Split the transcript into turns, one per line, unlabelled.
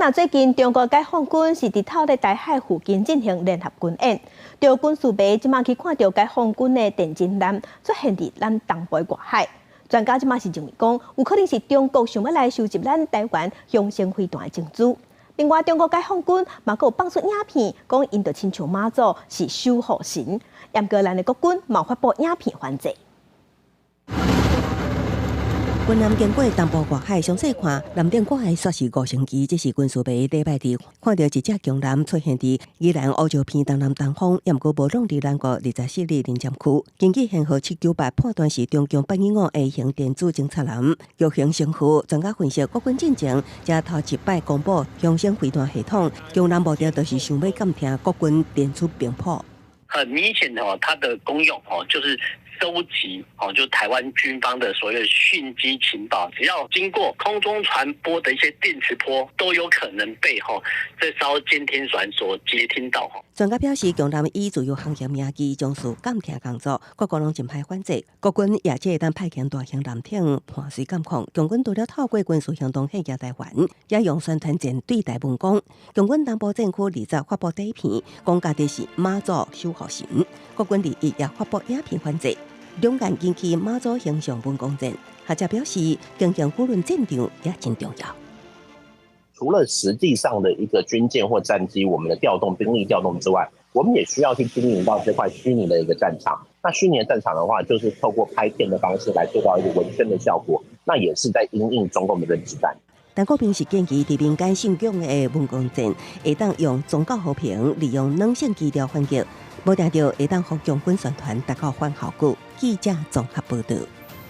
若最近中國解放軍是佇透咧台海附近進行聯合軍演，著軍事迷這馬去看著解放軍的電偵艦出現佇咱東部外海。專家這馬是認為講，有可能是中國想欲來收集咱台灣雄升飛彈的情資。另外，中國解放軍嘛閣有放出影片，講𪜶就親像媽祖是守護神。毋過咱的國軍嘛發布影片反制。
軍艦經過東部外海，詳細看艦頂掛的煞是五星旗，這是軍事迷禮拜二看著一隻強艦出現佇宜蘭烏石鼻東南東方，也毋過無挵佇咱國24里臨檢區。根據編號798判斷是中共825 A 型電子偵察艦，巨型神符。專家分析，國軍進前才頭一擺公布雄升飛彈系統，強艦目的就是想欲監聽國軍電子頻譜。
很明顯哦，它的功用哦，就是收集哦，就台灣軍方的所謂訊機情報，只要經過空中傳播的一些電磁波，都有可能被吼這艘監聽船所接聽到。
專家表示，強艦以自由航行名義從事監聽工作，各國攏真歹反制。國軍也只會當派遣大型艦艇伴隨監控。共軍除了透過軍事行動嚇阻台灣，也用宣傳戰對台文攻。共軍東部戰區20發布短片，講家己是媽祖守護神。國軍21也發布影片反制。兩岸引起媽祖形象文攻戰，學者表示，經營輿論戰場也真重要。
除了實際上的一個軍艦或戰機，我們的調動兵力調動之外，我們也需要去經營到這塊虛擬的一個戰場。那虛擬的戰場的話，就是透過拍片的方式來做到一個文宣的效果。那也是在因應中共的認知戰。
陳國平是建議佇民間信仰的文攻戰，會當用宗教和平，利用軟性基調反擊，無定著會當予共軍宣傳達到反效果。記者綜合報導。